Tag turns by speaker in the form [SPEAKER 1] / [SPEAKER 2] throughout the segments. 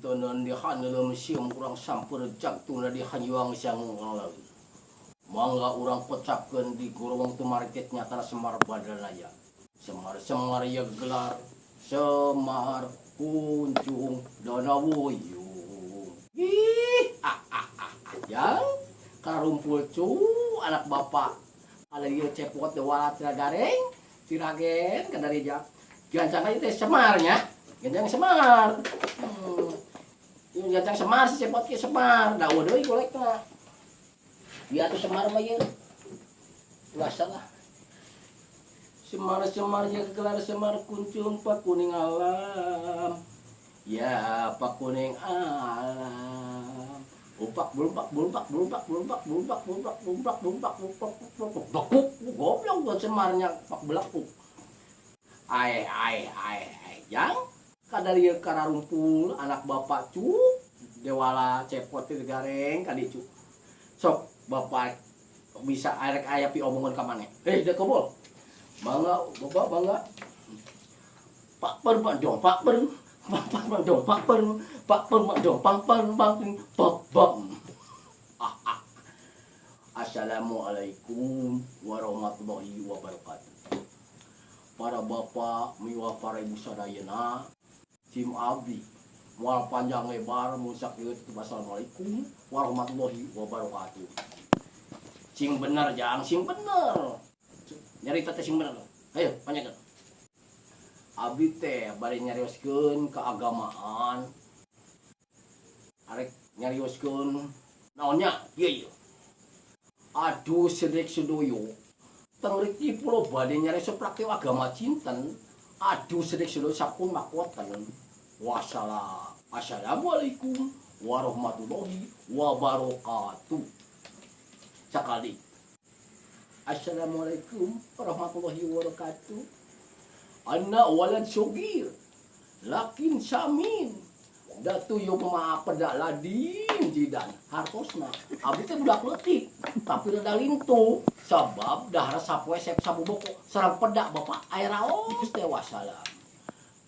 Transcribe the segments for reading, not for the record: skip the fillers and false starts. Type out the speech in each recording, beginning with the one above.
[SPEAKER 1] Pangintenan di haneuleum sieum urang sampeur jagtuna di hanyuang siang lalu. Mangga urang kocapkeun di gorowong tumarket nyatana Semar Badranaya. Semar-semar ye gelar Semar Kuncung Danawuyung. Ih, ah ah ah ah. Yang karumpul cu anak bapak. Kalau ieu cepot dewala tira gareng, tiragen kadarija. Gancang aja teh Semarnya. Gancang Semar. Ieu gancang Semar si cepot ke Semar. Da eueuh deui golekna. Biar atuh Semar mah ieu. Ulah salah. Semar-semar ya gelar Semar Kuncung Pakuning Alam. Ya Pakuning Alam. Upak belumpak belumpak belumpak belumpak belumpak belumpak belumpak belumpak belumpak belumpak bekuk goblok buat Semarnya pak belakuk. Ai ai ai ai yang kadar ieu kararumpul anak bapak cu dewala cepot teh gareng kadi cu. Sok bapak bisa arek aya pi omongan ka maneh. Hei da kobol. Bangga, bapak bangga. Pak per pak dong pak per pak per pak dong pak per pak per pak dong pak per pak pak pak. Ah, ah. Assalamualaikum warahmatullahi wabarakatuh. Para bapak, miwah para ibu sadayana, tim abdi, moal panjang lebar mun sakieu tutup assalamualaikum warahmatullahi wabarakatuh. Sing bener jang, sing bener. Nyarita teh sing bener. Ayo panjangkeun. Abdi teh bari nyarioskeun keagamaan. Arek nyarioskeun naonnya? Ieu ieu. Aduh sedek sedoyo. Teng riki pulo bade nyarios praktek agama cinten. Aduh sedek sedoyo sampun makoten. Wassalam. Assalamualaikum warahmatullahi wabarakatuh. Sakali. Assalamualaikum warahmatullahi wabarakatuh. Anak walad sogir, lakin samin. Datu yo maaf pedak ladin jidan hartosna. Abdi teh budak leutik, tapi rada lintu. Sabab dahar sapoe sep sabuboko sareng pedak bapak air raos teh wassalam.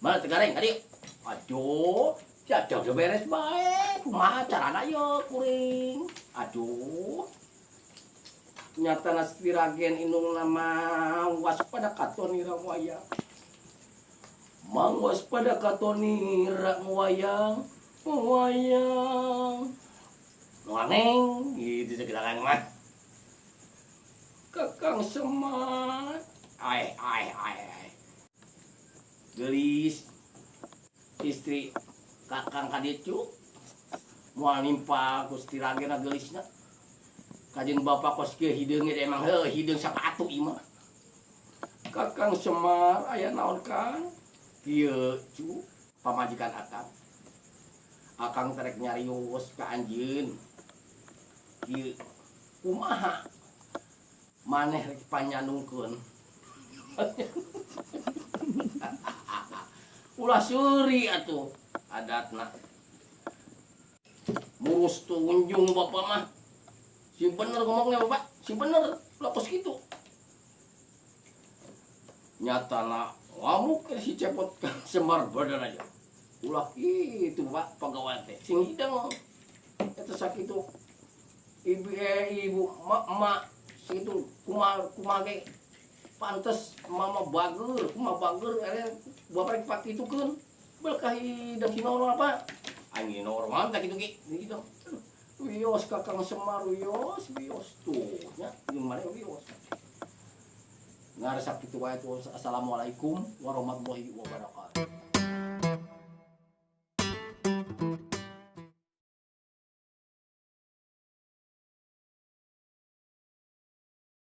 [SPEAKER 1] Mana tegareng tadi? Aduh, jajak beres bae. Kumaha carana ye kuring? Aduh. Nyata nastiragen indung nama waspada katonira wayang. Mang waspada katonira wayang wayang. Nganeng gitu segelangan mah. Kakang Semar. Ai ai ai ai. Gelis istri kakang kadieu moal nimpa Gusti Ragena geulisna. Kajeun bapak kos kieu hideung ge emang heuh hideung sapatu ieu mah. Kakang Semar aya naon Kang? Kieu cu pamajikan akang. Akang terek nyarios ka anjeun. Kieu kumaha maneh rek panyanungkeun. Ulah seuri atuh adatna. Murus tunjung bapak mah. Si bener ngomongnya bapak, si bener, lah kos gitu. Nyatana ngamuk si cepot Semar badan aja. Ulah gitu bapak pegawai teh, sing hidang. Eta sakitu. Ibu ibu mak mak sakitu kumaha kumaha ge pantes mama bager, kumaha bager ere bapak rek pakitukeun. Belkah hidang si normal apa? Aing normal teh kitu ge, gitu. Wios kakang Semar wios wios tuh nya gimana wios. Ngaresap kitu wae tuh assalamualaikum warahmatullahi wabarakatuh.